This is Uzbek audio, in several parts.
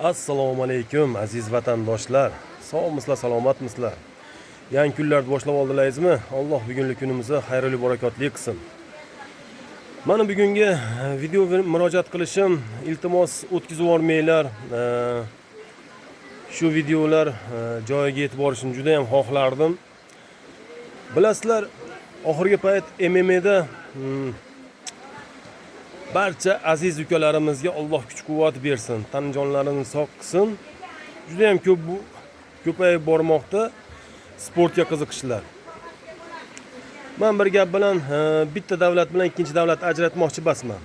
Assalomu alaykum, aziz vatandoshlar. Sog'misizlar, salomatmisizlar? Yangi kunlarni boshlab oldilaringizmi? Alloh bugungi kunimizni xayrli, barakotli qilsin. Mana bugungi video murojaat qilishim, iltimos, o'tkazib yubormanglar. Shu videolar joyiga yetib borishini juda ham xohlardim. Bilasizlar, oxirgi payt MMAda barcha aziz ukalarimizga Alloh kuch-quvvat bersin, tan jonlarini sog' qilsin. Juda ham ko'p, bu ko'payib bormoqda sportga qiziqishlar. Man bir gap bilan bitta davlat bilan ikkinchi davlatni ajratmoqchi emasman.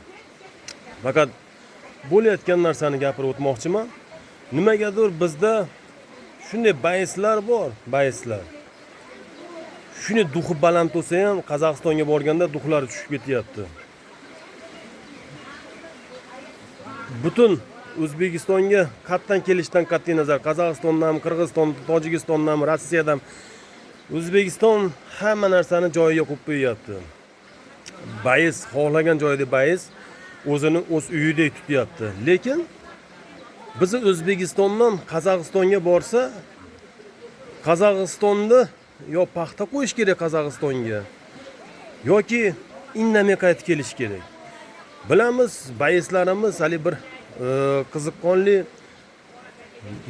Faqat bo'layotgan narsani gapirib o'tmoqchiman. Nimagadir bizda shunday боец lar bor, боец lar. Shunday дух i baland bo'lsa ham, Qozog'istonga borganda дух lari tushib ketyapti. Butun O'zbekistonga qayerdan kelishidan qat'iy nazar, Qozog'istondan, Qirg'iziston, Tojikistondan, Rossiyadan, O'zbekiston hamma narsani joyiga qo'yib qo'yyapti. Боец xohlagan joyida, боец o'zini o'z uyidek tutyapti. Lekin bizni O'zbekistondan Qozog'istonga borsa, Qozog'istonda yo paxta qo'yish kerak Qozog'istonga yoki indamay qaytib kelish kerak. Bilamiz, боец larimiz hali bir qiziqqonli,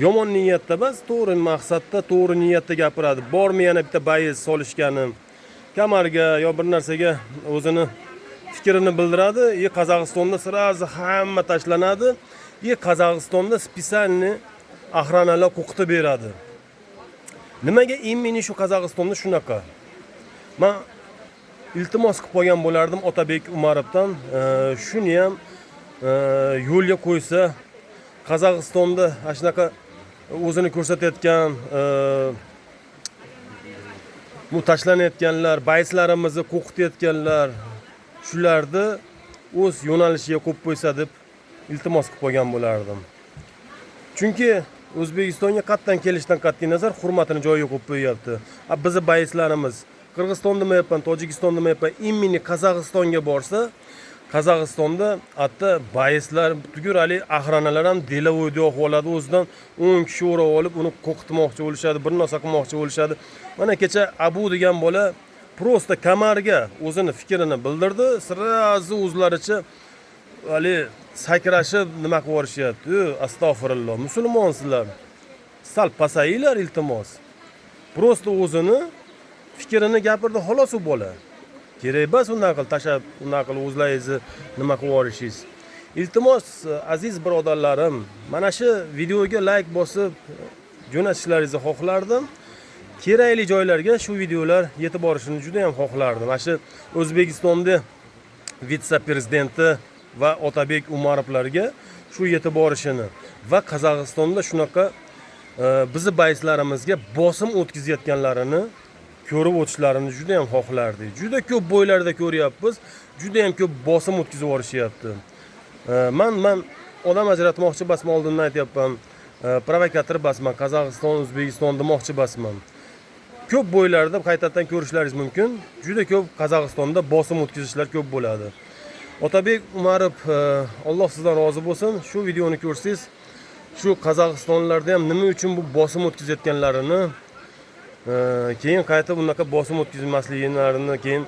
yomon niyatda emas, to'g'ri maqsadda, to'g'ri niyatda gapiradi. Bormi yana bitta боец solishgani, kamarga yo bir narsaga o'zini fikrini bildiradi и Qozog'istonda сразу hamma tashlanadi и Qozog'istonda специальный охрана lar qo'rqitib beradi. Nimaga именно shu Qozog'istonda shunaqa? Man iltimos qilib qolgan bo'lardim Otabek Umarovdan, shuni ham yo'lga qo'ysa, Qozog'istonda ana shunaqa o'zini ko'rsatayotgan, bu tashlanayotganlar, боец larimizni qo'rqitayotganlar, shularni o'z yo'nalishiga qo'yib qo'ysa deb iltimos qilib qolgan bo'lardim. Chunki O'zbekistonga qayerdan kelishidan qat'iy nazar hurmatini joyiga qo'yib qo'yyapti. A bizni боец larimiz, Qirg'iziston demayapman, Tojikiston demayapman, именно Qozog'istonga borsa, Qozog'istonda hatto боец lar tugur, haligi охрана lar ham деловой yoqib oladi, o'zidan 10 kishi o'rab olib, uni qo'rqitmoqchi bo'lishadi, bir narsa qilmoqchi bo'lishadi. Mana kecha Abu degan bola просто kamarga o'zini fikrini bildirdi, сразу o'zlaricha haligi sakrashib nima qilib yuborishyapti. Astag'firulloh, musulmonsizlar, sal pasayinglar, iltimos. Просто o'zini fikrini gapirdi xolos u bola. Kerak emas undan qilib tashlab, undan qilib o'zlaringizni nima qilib yuborishingiz. Iltimos, aziz birodarlarim, mana shu videoga layk bosib jo'natishlaringizni xohlardim. Kerakli joylarga shu videolar yetib borishini juda ham xohlardim. Mana shu O'zbekistonda vitse prezidenti va Otabek Umarovlarga shu yetib borishini va Qozog'istonda shunaqa bizni боец larimizga bosim o'tkazayotganlarini ko'rib o'tishlarini juda ham xohlardik. Juda ko'p бой larda ko'ryapmiz, juda ham ko'p bosim o'tkazib yuborishyapti. Man odam ajratmoqchi emasman, oldindan aytyapman. Provokator emasman, Qozog'iston, O'zbekiston demoqchi emasman. Ko'p бой larda qaytadan ko'rishlaringiz mumkin. Juda ko'p Qozog'istonda bosim o'tkazishlar ko'p bo'ladi. Otabek Umarov, Alloh sizdan rozi bo'lsin. Shu videoni ko'rsangiz, shu qozog'istonlarda ham nima uchun bu bosim o'tkazayotganlarini, keyin qaytib unaqa bosim o'tkazmasliklarini keyin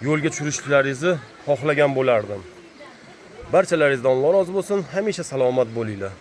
yo'lga tushirishlaringizni xohlagan bo'lardim. Barchalaringizdan Alloh rozi bo'lsin. Hamisha salomat bo'linglar.